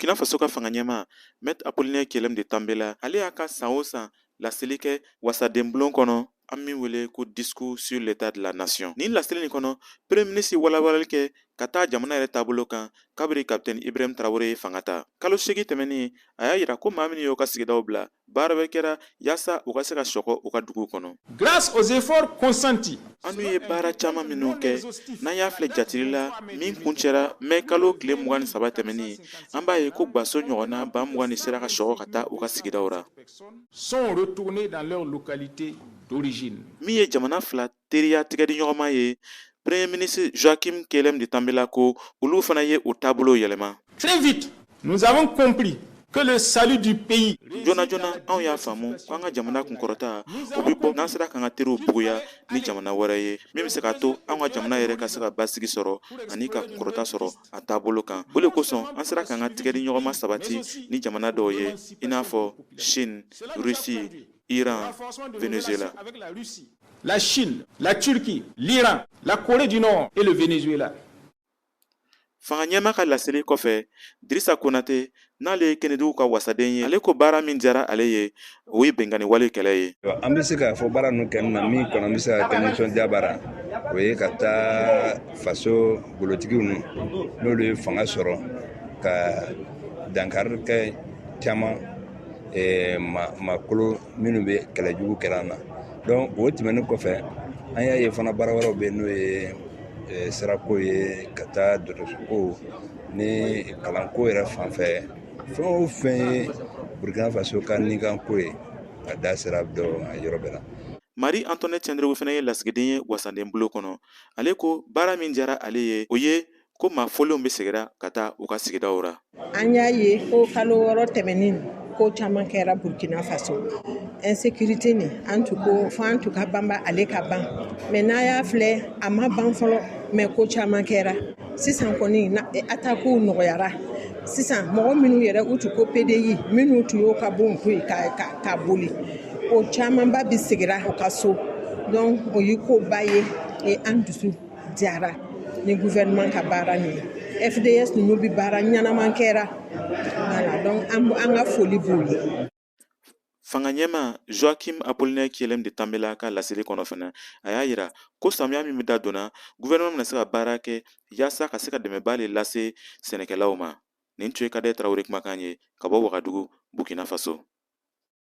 Burkina Faso ka fanga ɲɛmaa Maître Apollinaire Kyélem de Tambela, ale y'a ka san o san laseli kɛ wasadenbulon kɔnɔ, an min wele ko discours sur l'état de la nation. Nin laseli nin kɔnɔ, premier ministre walawalali kɛ ka taa jamana yɛrɛ taabolo kan kabiri kapitɛni Ibrahim Traoré ye fanga ta kalo 8 tɛmɛnen. A y'a yira ko maa minnu y'u ka sigidaw bila, baara bɛ kɛra yaasa u ka se ka sɔgɔ u ka duguw kɔnɔ. Grâce aux efforts consentis, An ye baara caman minnu kɛ, n'an y'a filɛ jatili la min kuncɛra mɛ kalo tile 23 tɛmɛnen, an b'a ye ko gwaso ɲɔgɔnna 20 000 de sera ka sɔgɔ ka taa u ka sigidaw ra. sont retournés dans leur localité d'origine. Min ye jamana fila teriya tigɛdiɲɔgɔnma ye, premier ministre Joachim Kyélem de Tambela ko olu fana ye u taabolo yɛlɛma. Très vite, nous avons compris que le salut du pays Joona joona, anw y'a faamu ko an ka jamana kunkɔrɔta, o bɛ bɔ n'an sera k'an ka teriw buguya ni jamana wɛrɛ ye, min bɛ se k'a to an ka jamana yɛrɛ ka se ka basigi sɔrɔ ani ka kunkɔrɔta sɔrɔ a taabolo kan. O de kosɔn, an sera k'an ka tigɛdiɲɔgɔnma sabati ni jamana dɔw ye, i n'a fɔ Chine, Russie, Iran, Venezuela. Avec la Russie, la Chine, la Turquie, l'Iran, la Corée du Nord et le Venezuela. Fanga ɲɛmaa ka laseli kɔfɛ, Dirisa Konate, n'ale ye Kɛnɛdugu ka wasaden ye, ale ko baara min diyara ale ye, o ye binkanni wale kɛlɛ ye. An bɛ se k'a fɔ baara ninnu kɛli na, min kɔnɔ an bɛ se ka kɛ nisɔndiya baara, o ye ka taa faso golotigiw ninnu, n'olu ye fanga sɔrɔ ka dankari kɛ caman maakolo minnu bɛ kɛlɛjugu kɛra an na. Donc o tɛmɛnen kɔfɛ, an y'a ye fana baara wɛrɛw bɛ yen, n'o ye sirako ye, ka taa dɔgɔtɔrɔsoko ni kalanko yɛrɛ fan fɛ. Fɛn o fɛn ye Burkina Faso ka nikanko ye, a da sera dɔ a yɔrɔ bɛɛ la. Marie Antoinette Tiendrebeogo fana ye lasigiden ye wasaden bulon kɔnɔ. Ale ko baara min diyara ale ye, o ye ko maa fɔlenw bɛ seginna ka taa u ka sigidaw la. An y'a ye ko kalo 6 tɛmɛnen, ko caman kɛra Burkina Faso. Insécurité nin, an tun ko fo an tun ka banba ale ka ban, mais n'a y'a filɛ, a ma ban fɔlɔ, mais ko caman kɛra. Sisan kɔni, attaquew nɔgɔyara. Sisan mɔgɔ minnu yɛrɛ u tun ko PDI, minnu tun y'o ka bon to yen ka boli, o camanba bi seginna u ka so. Donc o ye koba ye et an dusu diyara ni gouvernement ka baara nin ye. FDS ninnu bi baara ɲɛnama kɛra. Voilà, donc an ka foli b'u ye. Fanga ɲɛmaa Joachim Apollinaire Kyélem de Tambela ka laseli kɔnɔ fana, a y'a yira ko samiya min bɛ da donna, gouvernement bɛna se ka baara kɛ yaasa ka se ka dɛmɛba de lase sɛnɛkɛlaw ma. Nin tun ye Kadɛ Tarawele kumakan ye ka bɔ Wagadugu, Burkina Faso.